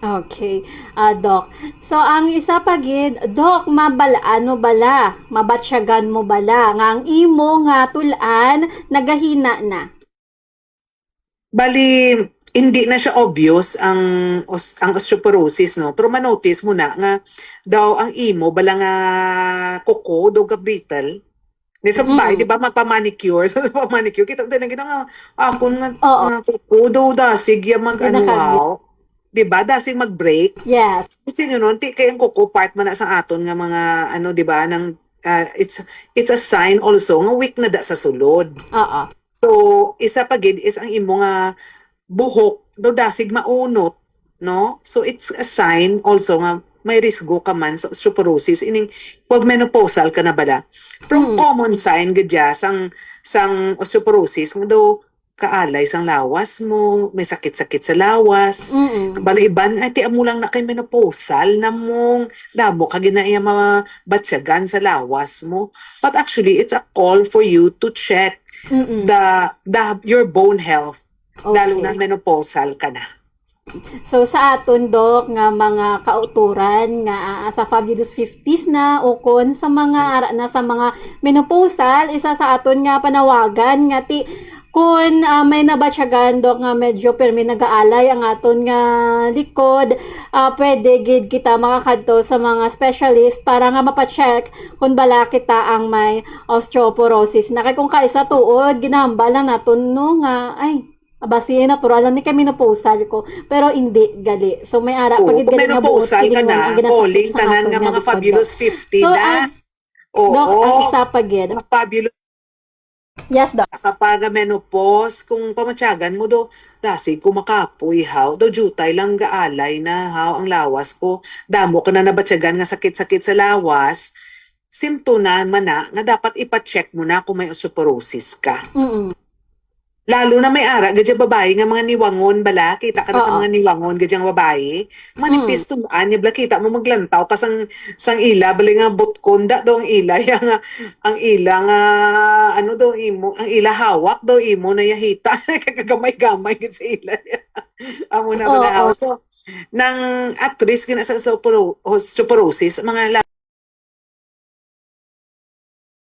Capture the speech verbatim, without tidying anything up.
Okay. Ah, Doc. So, ang isa pa gid, Doc, mabal-an mo bala, mabatyagan mo bala nga ang imo nga tul-an nagahina na? Bali, hindi na siya obvious ang os-, ang osteoporosis, no? Pero manotice mo na nga daw ang imo bala nga kuko daw ga-brittle. Ni sa babae, Mm. di ba, magpa-manicure? Sa pa-manicure, kita tayo na gina nga, akon nga, Oo. nga kuko daw dasig ya mag Hindi ano, nakagit. Wow. Di ba? Dasig mag-break. Yes. Kasi yun, ti, kay ang kuko part man na sa aton nga mga, ano, di ba, nang, ah, it's, it's a sign also nga weak na da sa sulod. Oo. So, isa pa gid is ang imo nga buhok daw dasig maunot, no? So, it's a sign also nga may risgo ka man sa osteoporosis ining pag menopausal ka na bala. From Mm. common sign gid ya sang, sang osteoporosis nga daw kaalay sang lawas mo, may sakit-sakit sa lawas. Mm. Bala iban, "Ay, ti amo lang na kay menopausal na mong damo ka ginaiya mabatyagan sa lawas mo." But actually, it's a call for you to check Mm-mm. the, the, your bone health, lalo Okay. na menopausal ka na. So, sa aton, Doc, nga mga kauturan nga, ah, sa fabulous fifties na o kon sa mga ara na sa mga menopausal, isa sa aton nga panawagan nga ti-, kon, ah, may nabatyagan, Doc, nga medyo pirmi nagaalay ang aton nga likod, ah, pwede gid kita makakadto sa mga specialist para nga mapacheck kon bala kita ang may osteoporosis na. Kay kung kaisa tuod, ginahambal lang naton, no, nga, ay, basi natural lang ni kay menopausal ko. Pero hindi gali. So, may ara pa Oo, gid kung gali nga buot menopausal sige ka nga na, ang ginasakit calling sa tanan aton nga nga mga likod, fabulous Doc. Fifty So, na. Ah, Oo. Doc, ang isa pa gid. Mga fabulous. Yes, Doc. Kapag menopause, kung pamatyagan mo do, dasig ko makapoy, haw. Do, jutay lang gaalay na, haw, ang lawas ko. Damo ka na nabatyagan nga sakit-sakit sa lawas. Simto na man na nga dapat ipa-check mo na kung may osteoporosis ka. Mm-mm. Lalo na may ara, gadya babae nga mga niwangon bala. Kita ka na sa Oo. mga niwangon, gadya nga babae. Manipis Mm. tumaan niya, bala, kita mo maglantaw ka sang, sang ila, bali nga butkon, da, daw ang ila, ya nga, ang ila nga, ano daw imo, ang ila hawak, daw imo na yahita. Kagamay-gamay gid sa ila. Amo na bala, Oo. Haw. So, nang at risk na sa, sa oporo-, osteoporosis, mga